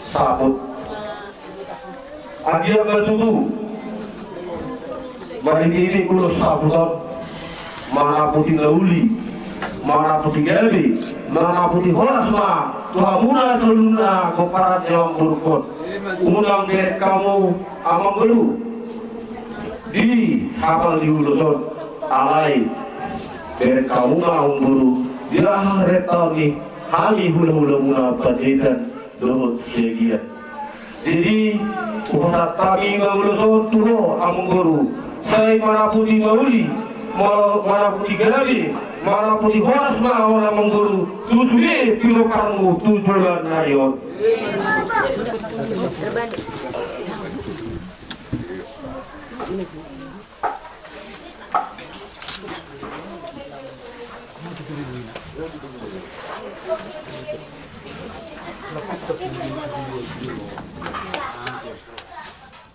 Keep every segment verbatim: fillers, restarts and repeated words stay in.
Saput. Anggiat ma tutu marhitehite ulos saput on, manaputi na uli, manaputi gabe, manaputi horas ma tu hamuna saluhutna pomparan ni amangborungkon. Unang bereng hamu amangboru di hapal ni ulos on, alai bereng hamu ma amangboru di aha rentaon ni hami hulahulamuna Panjaitan dohot Siagian. Jadi hupasahat hami ma ulos on tu ho amangboru, sai manaputi na uli, ma-, manaputi gabe, manaputi horas ma ho amangboru tu sude pinomparmu tu joloan ni ari on.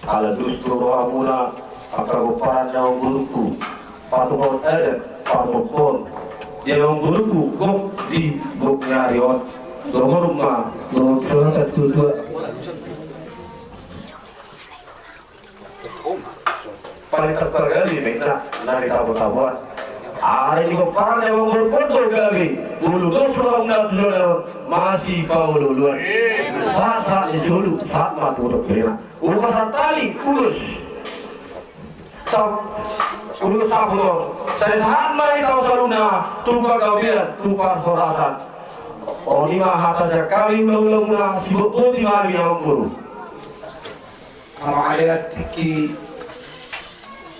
Ala dus do rohamuna angka pomparan ni amangborungku, patupaon adat, patupaon di amangborungku gok di gok ni ari on. Dohonon ma dohot sahat tu tua. Paling terpergali mena na di tabo-taboan. Ari ni pomparan ni amangborungkon do gabe, molo dos rohamuna tu joloan on masipaolo-oloan. Sahat-sahat ni solu sahat ma tu dokterna. Hupasahat hami ulos sap-, ulos saput on, sai sahat ma hita saluhutna tu panggabean tu parhorasan. On i ma hata sian hami hulahulamuna, sibotboti ma hami amangboru. Amang ale, tingki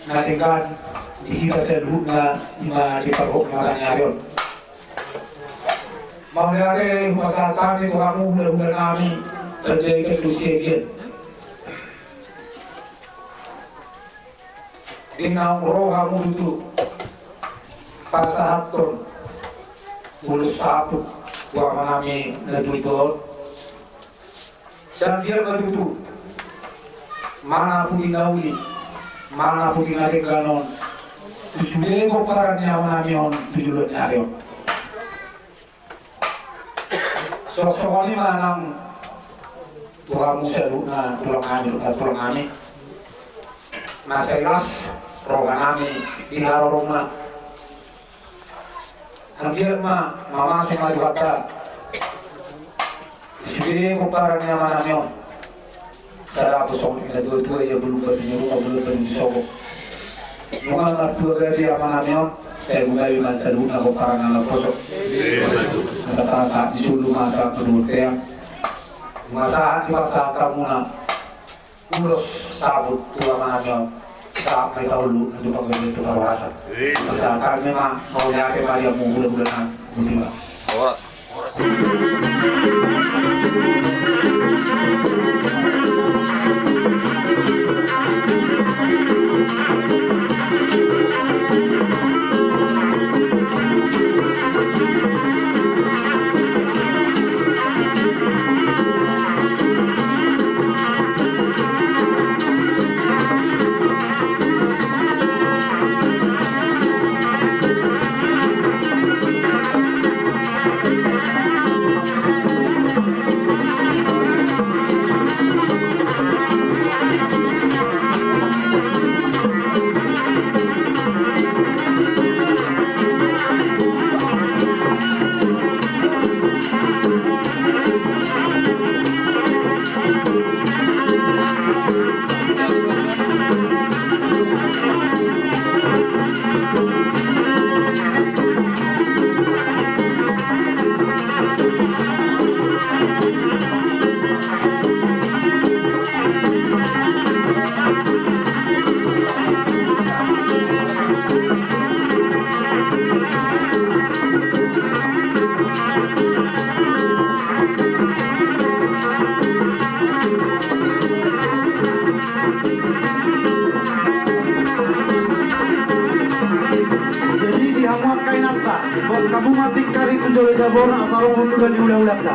na denggan di hita saluhutna i ma di parhot ni ari on. Mauliate hupasahat hami tu hamu hulahula nami Panjaitan dohot Siagian. Di naung ro hamu tutu pasahathon ulos saput tu amanami na tuatua on. Sai anggiat ma tutu manaputi na uli, manaputi na denggan on tu sude pomparan ni amanami on tu joloan ni ari on. Songon i ma nang tu hamu saluhutna tulang nami, tulang nami. Na sai las roha nami di haroromuna. Anggiat ma mamasu ma Tuhanta sude pomparan ni amanami on. Sada pe songon na tuatua, ia bulung batu ni ruma, bulung batu ni sopo. Nunga martua gabe amanami on, sai gabe ma saluhutna pomparan na naposo. Asa sahat ni solu ma sahat tu bontean. Nunga sahat dipasahat hamuna ulos saput tu amanami on, sahat ma hita ulu na tu panggabean tu parhorasan. Pasahat hami ma, mauliate ma di hamu hulahula nami. Horas. Jadi di hamu angka inanta, buat hamu ma tingkari tu jolo jaborna, asa ro hundulan ni hulahulanta.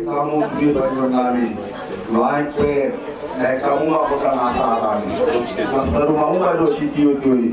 Hamu sude panjua nami, nuaeng pe, eh, hamu ma kota nasa nami. Mas baru mau ma do sitio-tio i.